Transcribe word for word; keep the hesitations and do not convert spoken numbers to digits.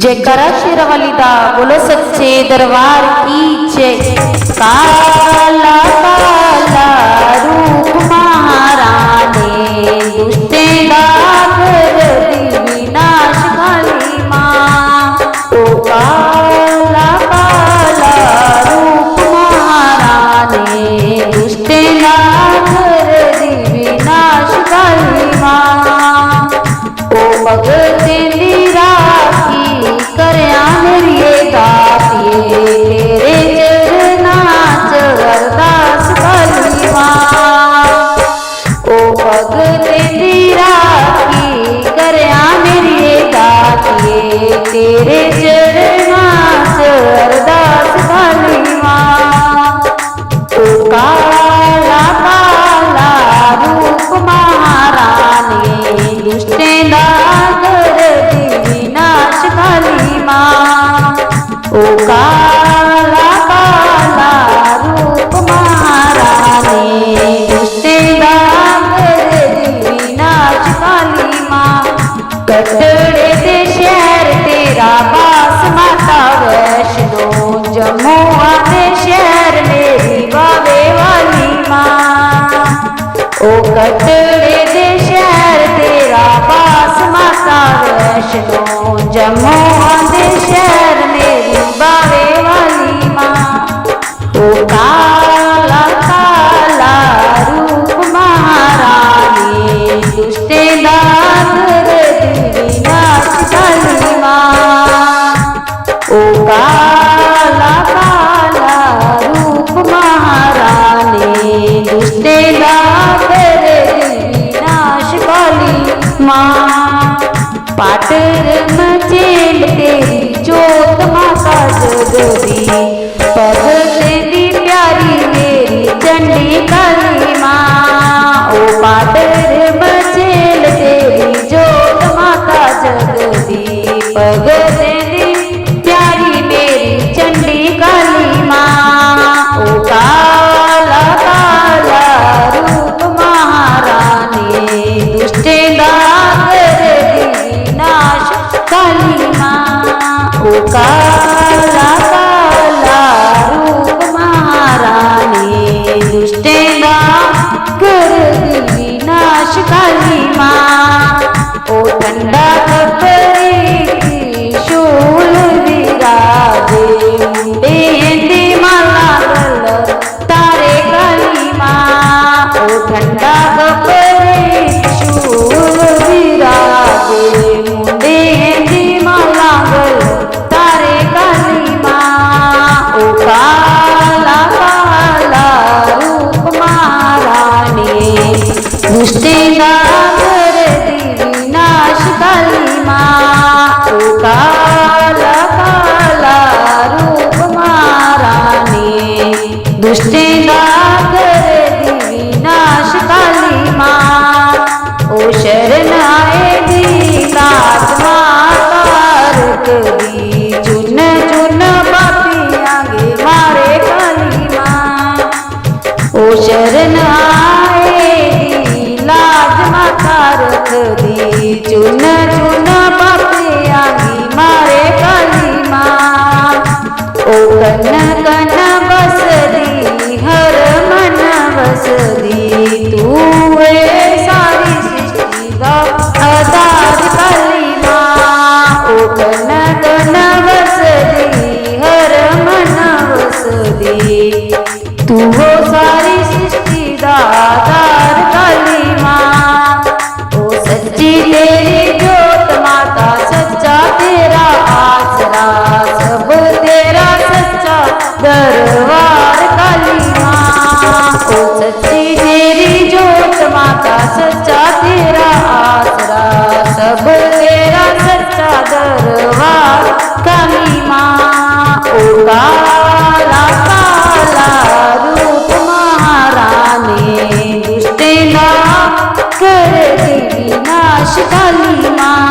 जयकारा शेरां वाली दा, बोलो सच्चे दरबार की जय। काला काला रूप महारानी, दुष्टें दा करदी विनाश काली मां। ओ काला काला रूप महारानी, दुष्टें दा करदी विनाश काली मां। ओ भगतें दी राखी करयां मेरिये दातिये, तेरे चरणां च अरदास काली मां। ओ भगतें दी राखी करयां मेरिये दातिये, तेरे चरणां च अरदास काली मां। ओ काला काला रूप महारानी, दुष्टें दा करदी विनाश काली मां। ओ काला काला रूप महारानी, दुष्टें दा करदी विनाश काली मां। कटड़े दे शैह्र तेरा बास माता वैष्णो, जम्मुआ दे शैह्र मेरी बावे वाली मां। ओ कटड़े दे शैह्र तेरा बास माता वैष्णो, जम्मुआ दे शैह्र मेरी बावे वाली मां। ओ काला काला रूप महारानी, दुष्टें दा करदी विनाश काली मां। ओ काला काला रूप महारानी, दुष्टें दा करदी विनाश काली मां। पाटर मचेल तेरी जोत माता जगदी, भगतें दी प्यारी मेरी चंडी काली मां। ओ पाटर मचेल तेरी जोत माता जगदी, भगतें दी प्यारी मेरी चंडी काली मां। ओ काला काला रूप महारानी, दुष्टें दा करदी विनाश काली मां। ओ काला काला रूप महारानी, दुष्टें दा करदी विनाश काली मां। ओ ठंडा कपरी त्रिशूल विराजे, मुंडे दी माला गल तारे काली मां। ओ ठंडा कपरी त्रिशूल विराजे, मुंडे दी माला गल तारे काली मां। ओ काला काला रूप महारानी, दुष्टें दा करदी विनाश काली मां। ओ काला काला रूप महारानी, दुष्टें दा करदी विनाश काली मां। ओ शरण आए दी लाज माता रखदी, चुन चुन पापियां गी मारे काली मां। ओ शरण आए दी लाज माता रखदी, चुन चुन पापियां गी मारे काली मां। ओ कन कन बसदी, हर मन बसदी, तू ए सारी सृष्टि दा आधार काली मां। ओ कन कन बसदी, हर मन बसदी, तू ओ सारी सृष्टि दा आधार काली मां। ओ सच्ची तेरी जोत माता, सच्चा तेरा आसरा, सब तेरा सच्चा दरबार काली मां। ओ सच्ची तेरी जोत माता, सच्चा तेरा आसरा, सब तेरा सच्चा दरबार काली मां। ओ काला काला रूप महारानी, दुष्टें दा करदी विनाश काली मां।